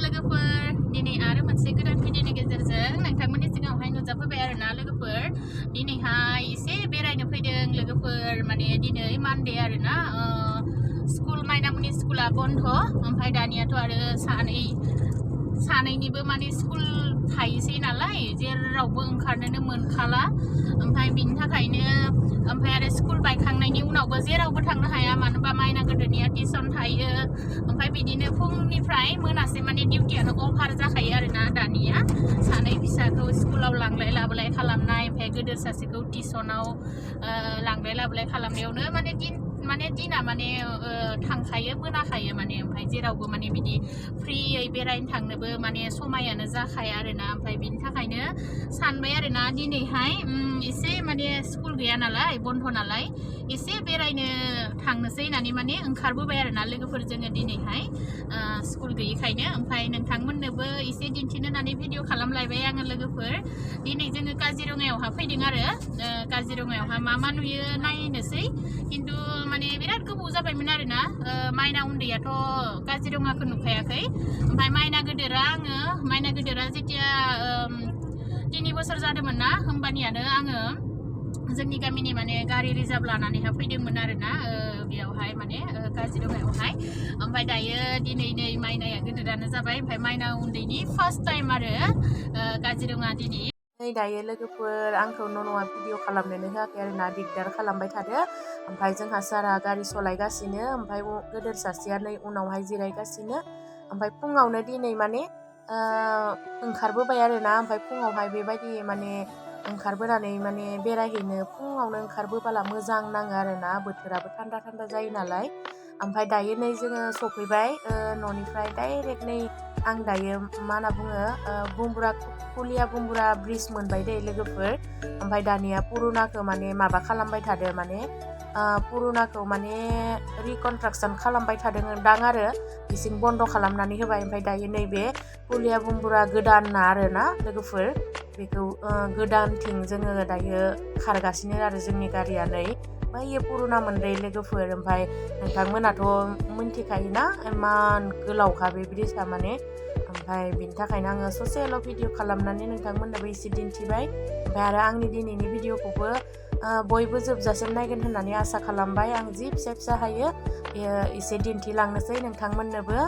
लोगोफोर दिनै आरो मोनसे गोदान भिडिअनि गेजेरजों नोंथांमोननि सिगाङावहाय नुजाफैबाय आरोना लोगोफोर दिनैहाय एसे बेरायनो फैदों लोगोफोर माने दिनै मानडे आरोना स्कुल माइनामुनि स्कुला बन्द ओमफ्राय दानियाथ' आरो सानैनिबो माने स्कुल थायोसै नालाय जेरावबो ओंखारनोनो मोनखाला ओमफ्राय बिनि थाखायनो ओमफ्राय आरो स्कुल बायखांनायनि उनावबो जेरावबो थांनो हाया मानो होनबा माइना गोदोरनिया टिउसन थायो ओमफ्राय बिदिनो फुंनिफ्राय मोनासे माने डिउटियानो अभार जाखायो आरोना दानिया सानै फिसाखौ स्कुलाव लांलाय लाबोलाय खालामनाय ओमफ्राय गोदोर सासेखौ टिउसनाव लांलाय लाबोलाय खालामनायावनो माने दिना माने थांखायो मोनाखायो माने ओमफ्राय जेरावबो माने बिदि फ्रियै बेरायनो थांनोबो माने समायानो जाखाया आरोना ओमफ्राय बिनि थाखायनो सानबाय आरोना दिनैहाय एसे माने स्कुल गैया नालाय बन्द नालाय एसे बेरायनो थांनोसै होननानै माने ओंखारबोबाय आरोना लोगोफोर जोङो दिनैहाय स्कुल गैयिखायनो ओमफ्राय नोंथांमोननोबो एसे दिन्थिनो होननानै भिडिअ खालामलायबाय आङो लोगोफोर दिनै जोङो काजिरङायावहा फैदों आरो काजिरङायावहा मा नुयो नायनोसै खिन्थु माने बिराद गोबाव जाबायमोन आरोना माइना उन्दैयाथ' काजिरङाखौ नुखायाखै ओमफ्राय माइना गोदोरा जेथिया 3 बोसोर जादोंमोन ना होमबानियानो आङो जोंनि गामिनि माने गारि रिजार्भ लानानैहाय फैदोंमोन आरोना बेयावहाय माने काजिरङायावहाय ओमफ्राय दायो दिनै नै माइनाया गोदोरानो जाबाय ओमफ्राय माइना उन्दैनि फार्स्ट टाइम आरो काजिरङा दिनै दायो लोगोफोर आंखौ न'आ भिडिअ खालामनोनो होआखै आरोना दिगदार खालामबाय थादो ओमफ्राय जोंहा सारा गारि सालायगासिनो ओमफ्राय गोदोर सासेया नै उनावहाय जिरायगासिनो ओमफ्राय फुङावनो दिनै माने ओंखारबोबाय आरोना ओमफ्राय फुङावहाय बेबायदि माने ओंखारबोनानै माने बेरायहैनो फुङावनो ओंखारबोबोला मोजां नाङो आरोना बोथोराबो थान्दा जायो नालाय ओमफ्राय दायो नै जोङो सफैबाय न'निफ्राय डाइरेक्ट नै आं दायो मा होनना बुङो कुलिया बुम्बुरा ब्रिज मोनबाय दे लोगोफोर ओमफ्राय दानिया पुरुनाखौ माने माबा खालामबाय थादो माने पुरुनाखौ माने रिकनस्ट्राक्सन खालामबाय थादों दां आरो बिसिं बन्द खालामनानै होबाय ओमफ्राय दायो नैबे कुलिया बुम्बुरा गोदाना आरोना लोगोफोर बेखौ गोदानथिं जोङो दायो खारगासिनो आरो जोंनि गारिया नै बैयो पुरुना मोनदे लोगोफोर ओमफ्राय नोंथांमोनाथ' मिन्थिखायोना इमान गोलावखा बे ब्रिजआ माने ओमफ्राय बिनि थाखायनो आङो ससेल' भिडिअ खालामनानै नोंथांमोननोबो एसे दिन्थिबाय ओमफ्राय आरो आंनि दिनैनि भिडिअखौबो बयबो जोबजासिम नायगोन होननानै आसा खालामबाय आं जि फिसा हायो एसे दिन्थिलांनोसै नोंथांमोननोबो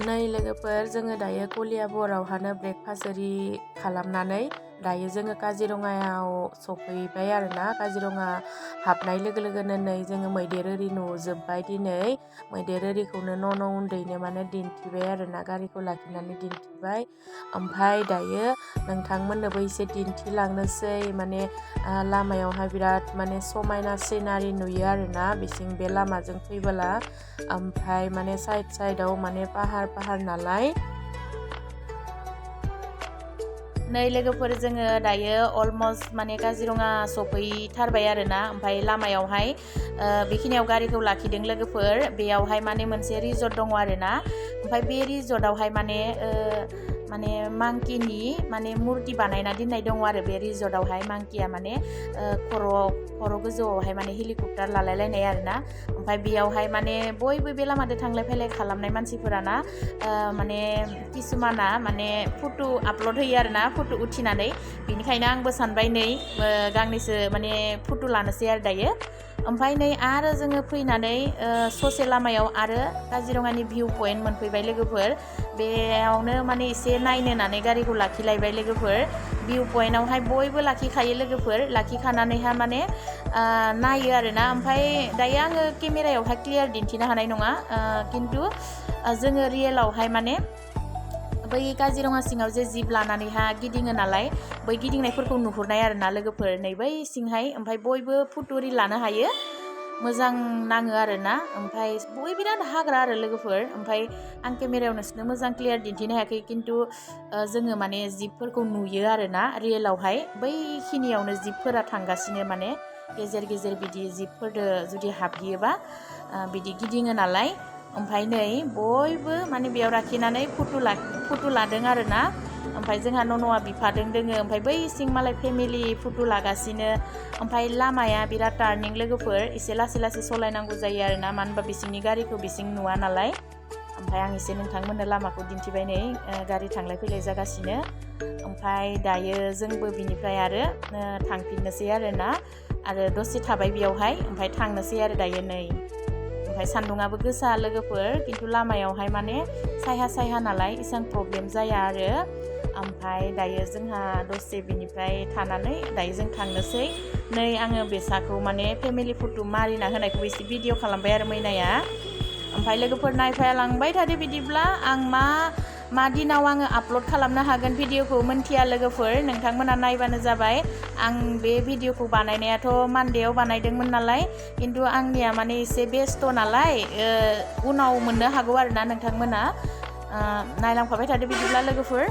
नै लोगोफोर जोङो दायो कलियाबरआवहानो ब्रेकफास्ट ओरि खालामनानै दायो जोङो काजिरङायाव सफैबाय आरोना काजिरङा हाबनाय लोगो लोगोनो नै जोङो मैदेर ओरि नुजोब्बाय दिनै मैदेर ओरिखौनो न' उन्दैनो माने दिन्थिबाय आरोना गारिखौ लाखिनानै दिन्थिबाय ओमफ्राय दायो नोंथांमोननोबो एसे दिन्थिलांनोसै माने लामायावहाय बिराद माने समायना सिनारि नुयो आरोना बिसिं बे लामाजों फैबोला ओमफ्राय माने साइडआव माने पाहार नालाय नै लोगोफोर जोङो दायो अलमस्ट माने काजिरङा सफैथारबाय आरोना ओमफ्राय लामायावहाय बेखिनियाव गारिखौ लाखिदों लोगोफोर बेयावहाय माने मोनसे रिजर्ट दङ आरोना ओमफ्राय बे रिजर्टआवहाय माने मांकिनि माने मुर्ति बानायना दोननाय दङ आरो बे रिजर्टआवहाय मांकिया माने खर' गोजौआवहाय माने हेलिकप्टार लालायलायनाय आरोना ओमफ्राय बेयावहाय माने बयबो बे लामाजों थांलाय फैलाय खालामनाय मानसिफोराना माने किसुमाना माने फट' आपलड होयो आरोना फट' उथिनानै बेनिखायनो आंबो सानबाय नै गांनैसो माने फट' लानोसै आरो दायो ओमफ्राय नै आरो जोङो फैनानै ससे लामायाव आरो काजिरङानि भिउ पइन्ट मोनफैबाय लोगोफोर बेयावनो माने एसे नायनो होननानै गारिखौ लाखिलायबाय लोगोफोर भिउ पइन्टआवहाय बयबो लाखिखायो लोगोफोर लाखिखानानैहाय माने नायो आरोना ओमफ्राय दायो आङो केमेरायावहाय क्लियार दिन्थिनो हानाय नङा खिन्थु जोङो रियेलावहाय माने बै काजिरङा सिङाव जे जिप लानानैहा गिदिङो नालाय बै गिदिंनायफोरखौ नुहुरनाय आरोना लोगोफोर नै बै सिंहाय ओमफ्राय बयबो फट' लानो हायो मोजां नाङो आरोना ओमफ्राय बय बिराद हाग्रा आरो लोगोफोर ओमफ्राय आं केमेरायाव नोंसोरनो मोजां क्लियार दिन्थिनो हायाखै खिन्थु जोङो माने जिबफोरखौ नुयो आरोना रियेलावहाय बैखिनियावनो जिबफोरा थांगासिनो माने गेजेर गेजेर बिदि जिबफोरदो जुदि हाबहैयोबा बिदि गिदिङो नालाय ओमफ्राय नै बयबो माने बेयाव लाखिनानै फटो लादों आरोना ओमफ्राय जोंहा न'न'आ बिफादों दोङो ओमफ्राय बै सिं मालाय फेमिलि फटो लागासिनो ओमफ्राय लामाया बिराद टार्निं लोगोफोर एसे लासै लासै सलायनांगौ जायो आरोना मानो होनबा बिसिंनि गारिखौ बिसिं नुवा नालाय ओमफ्राय आं एसे नोंथांमोननो लामाखौ दिन्थिबाय नै गारि थांलाय फैलाय जागासिनो ओमफ्राय दायो जोंबो बिनिफ्राय आरो थांफिननोसै आरोना आरो दसे थाबाय बेयावहाय ओमफ्राय थांनोसै आरो दायो नै ओमफ्राय सान्दुङाबो गोसा लोगोफोर खिन्थु लामायावहाय माने सायहा नालाय एसेबां प्रब्लेम जाया आरो ओमफ्राय दायो जोंहा दसे बिनिफ्राय थानानै दायो जों थांनोसै नै आङो बेसाखौ माने फेमिलि फटो मारिना होनायखौ एसे भिडिअ खालामबाय आरो मैनाया ओमफ्राय लोगोफोर नायफालांबाय थादो बिदिब्ला आं मा दिनाव आङो आपल'ड खालामनो हागोन भिडिअखौ मोनथिया लोगोफोर नोंथांमोना नायबानो जाबाय आं बे भिडिअखौ बानायनायाथ' मानदेयाव बानायदोंमोन नालाय खिन्थु आंनिया माने एसे बेस्थ' नालाय उनाव मोननो हागौ आरोना नोंथांमोना नायलांफाबाय थादो बिदिब्ला लोगोफोर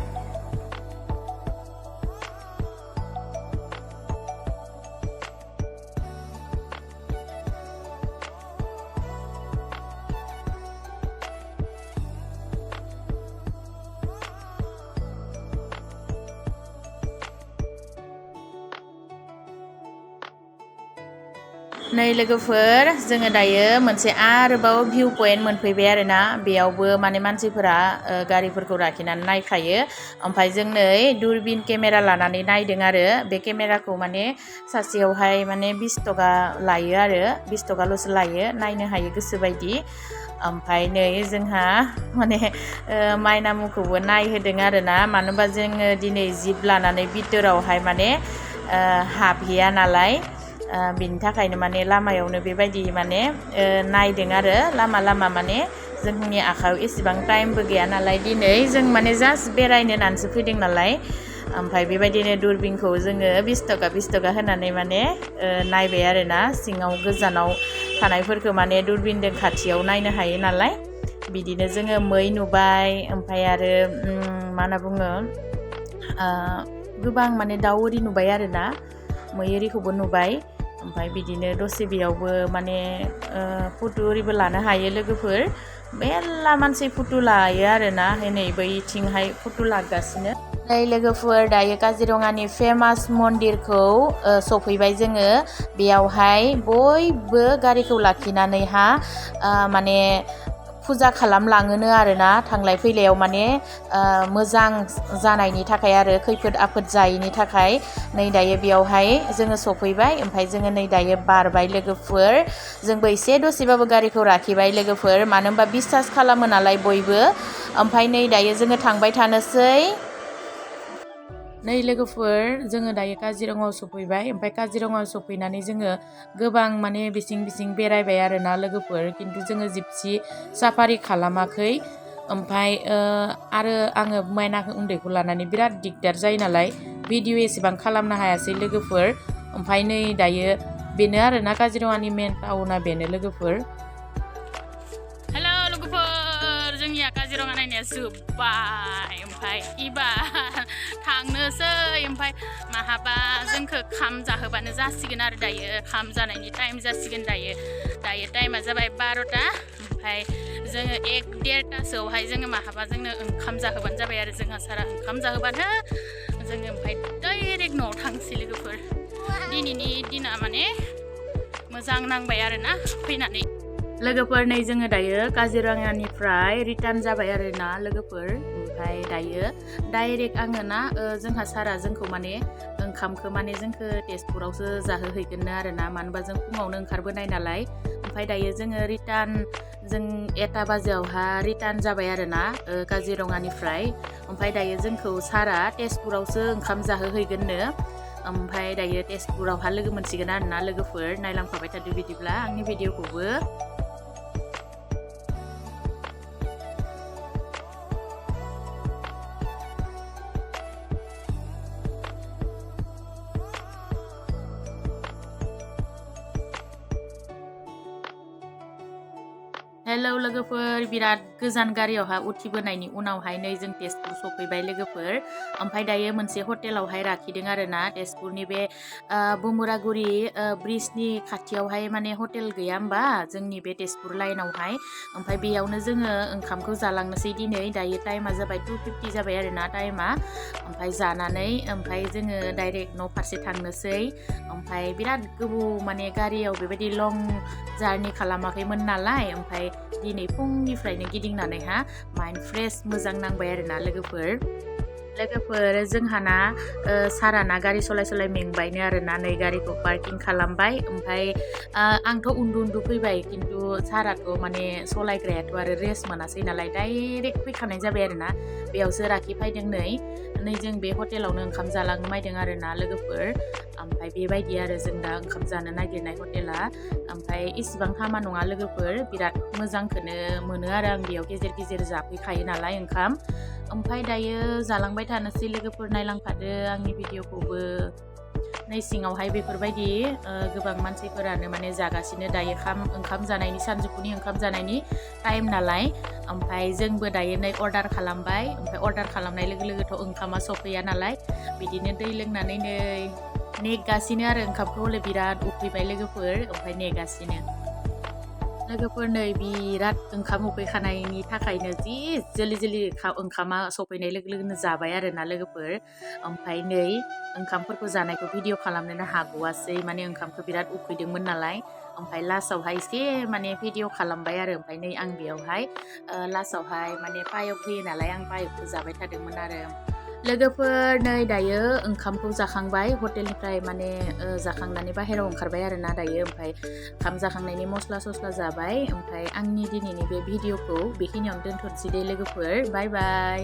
नै लोगोफोर जोङो दायो मोनसे आरोबाव भिउ पइन्ट मोनफैबाय आरोना बेयावबो माने मानसिफोरा गारिफोरखौ लाखिनानै नायखायो ओमफ्राय जों नै दुरबिन केमेरा लानानै नायदों आरो बे केमेराखौ माने सासेयावहाय माने 20 टका लायो आरो 20 टकाल'सो लायो नायनो हायो गोसोबायदि ओमफ्राय नै जोंहा माने माइनामुखौबो नायहोदों आरोना मानो होनबा जोङो दिनै जिप लानानै बिथोरावहाय माने हाबहैया नालाय बिनि थाखायनो माने लामायावनो बेबायदि माने नायदों आरो लामा माने जोंनि आखायाव एसेबां टाइमबो गैया नालाय दिनै जों माने जास्ट बेरायनो होननानैसो फैदों नालाय ओमफ्राय बेबायदिनो दुरबिनखौ जोङो 20 टका होनानै माने नायबाय आरोना सिङाव गोजानाव थानायफोरखौ माने दुरबिनजों खाथियाव नायनो हायो नालाय बिदिनो जोङो मै नुबाय ओमफ्राय आरो मा होनना बुङो गोबां माने दाउ ओरि नुबाय आरोना मै ओरिखौबो नुबाय ओमफ्राय बिदिनो दसे बेयावबो माने फटो ओरिबो लानो हायो लोगोफोर मेरला मानसि फटो लायो आरोना नै बैथिंहाय फटो लागासिनो नै लोगोफोर दायो काजिरङानि फेमास मन्दिरखौ सफैबाय जोङो बेयावहाय बयबो गारिखौ लाखिनानैहा माने फुजा खालामलाङोनो आरोना थांलाय फैलायाव माने मोजां जानायनि थाखाय आरो खैफोद आफोद जायैनि थाखाय नै दायो बेयावहाय जोङो सफैबाय ओमफ्राय जोङो नै दायो बारबाय लोगोफोर जोंबो एसे दसेबाबो गारिखौ लाखिबाय लोगोफोर मानो होनबा बिसास खालामो नालाय बयबो ओमफ्राय नै दायो जोङो थांबाय थानोसै नै लोगोफोर जोङो दायो काजिरङायाव सफैबाय ओमफ्राय काजिरङायाव सफैनानै जोङो गोबां माने बिसिं बेरायबाय आरोना लोगोफोर खिन्थु जोङो जिपसि साफारि खालामाखै ओमफ्राय आरो आङो मायनाखौ उन्दैखौ लानानै बिराद दिगदार जायो नालाय भिडिअ एसेबां खालामनो हायासै लोगोफोर ओमफ्राय नै दायो बेनो आरोना काजिरङानि मेन टाउना बेनो लोगोफोर हेल' लोगोफोर जोंनिया काजिरङा नायनाया जोब्बाय ओमफ्राय एबार थांनोसै ओमफ्राय माहाबा जोंखौ खाम जाहोबानो जासिगोन आरो दायो खाम जानायनि टाइम जासिगोन दायो टाइमा जाबाय 12टा ओमफ्राय जोङो 1-1:30सोआवहाय जोङो माहाबा जोंनो ओंखाम जाहोबानो जाबाय आरो जोंहा सारा ओंखाम जाहोबानो जोङो ओमफ्राय डाइरेक्ट न'आव थांसै लोगोफोर दिनैनि दिना माने मोजां नांबाय आरोना फैनानै लोगोफोर नै जोङो दायो काजिरङानिफ्राय रिटार्न जाबाय आरोना लोगोफोर ओमफ्राय दायो डाइरेक्ट आङो ना जोंहा सारा जोंखौ माने ओंखामखौ माने जोंखौ तेजपुरावसो जाहोहैगोननो आरोना मानो होनबा जों फुङावनो ओंखारबोनाय नालाय ओमफ्राय दायो जोङो रिटार्न जों 1 बाजियावहा रिटार्न जाबाय आरोना काजिरङानिफ्राय ओमफ्राय दायो जोंखौ सारा तेजपुरावसो ओंखाम जाहोहैगोननो ओमफ्राय दायो तेजपुरावहा लोगो मोनसिगोन आरोना लोगोफोर नायलांफाबाय थादो बिदिब्ला आंनि भिडिअखौबो हेलौ लोगोफोर बिराद गोजान गारियावहा उथिबोनायनि उनावहाय नै जों तेजपुर सफैबाय लोगोफोर ओमफ्राय दायो मोनसे हटेलावहाय राखिदों आरोना तेजपुरनि बे बुमुरागुरि ब्रिजनि खाथियावहाय माने हटेल गैया होमबा जोंनि बे तेजपुर लाइनावहाय ओमफ्राय बेयावनो जोङो ओंखामखौ जालांनोसै दिनै दायो टाइमा जाबाय 2:50 जाबाय आरोना टाइमा ओमफ्राय जानानै ओमफ्राय जोङो डाइरेक्ट न' फारसे थांनोसै ओमफ्राय बिराद गोबाव माने गारियाव बेबायदि लं जार्नि खालामाखैमोन नालाय ओमफ्राय दिनै फुंनिफ्रायनो गिदिंनानैहा माइन्ड फ्रेश मोजां नांबाय आरोना लोगोफोर जोंहाना साराना गारि सलाय मेंबायनो आरोना नै गारिखौ पार्किं खालामबाय ओमफ्राय आंथ' उन्दु फैबाय खिन्थु साराथ' माने सलायग्रायाथ' आरो रेस्ट मोनासै नालाय डाइरेक्ट फैखानाय जाबाय आरोना बेयावसो राखिफैदों नै जों बे हटेलावनो ओंखाम जालांनो नायदों आरोना लोगोफोर ओमफ्राय बेबायदि आरो जों दा ओंखाम जानो नागिरनाय हटेला ओमफ्राय इसिबां हामा नङा लोगोफोर बिराद मोजांखौनो मोनो आरो आं बेयाव गेजेर जाफैखायो नालाय ओंखाम ओमफ्राय दायो जालांबाय थानोसै लोगोफोर नायलांफादो आंनि भिडिअखौबो नै सिङावहाय बेफोरबायदि गोबां मानसिफोरानो माने जागासिनो दायो ओंखाम जानायनि सानजौफुनि ओंखाम जानायनि टाइम नालाय ओमफ्राय जोंबो दायो नै अर्डार खालामबाय ओमफ्राय अर्डार खालामनाय लोगोथ' ओंखामा सफैया नालाय बिदिनो दै लोंनानै नै नेगासिनो आरो ओंखामखौ हले बिराद उखैबाय लोगोफोर ओमफ्राय नेगासिनो लोगोफोर नै बिराद ओंखाम उखैखानायनि थाखायनो जि जोलि ओंखामा सफैनाय लोगोनो जाबाय आरोना लोगोफोर ओमफ्राय नै ओंखामफोरखौ जानायखौ भिडिअ खालामनोनो हागौआसै माने ओंखामखौ बिराद उखैदोंमोन नालाय ओमफ्राय लास्टावहाय एसे माने भिडिअ खालामबाय आरो ओमफ्राय नै आं बेयावहाय लास्टावहाय माने पायक होयो नालाय आं पायकखौ जाबाय थादोंमोन आरो लोगोफोर नै दायो ओंखामखौ जाखांबाय हटेलनिफ्राय माने जाखांनानै बाहेरायाव ओंखारबाय आरोना दायो ओमफ्राय ओंखाम जाखांनायनि मस्ला जाबाय ओमफ्राय आंनि दिनैनि बे भिडिअखौ बेखिनियावनो दोनथ'नोसै दे लोगोफोर बाय बाय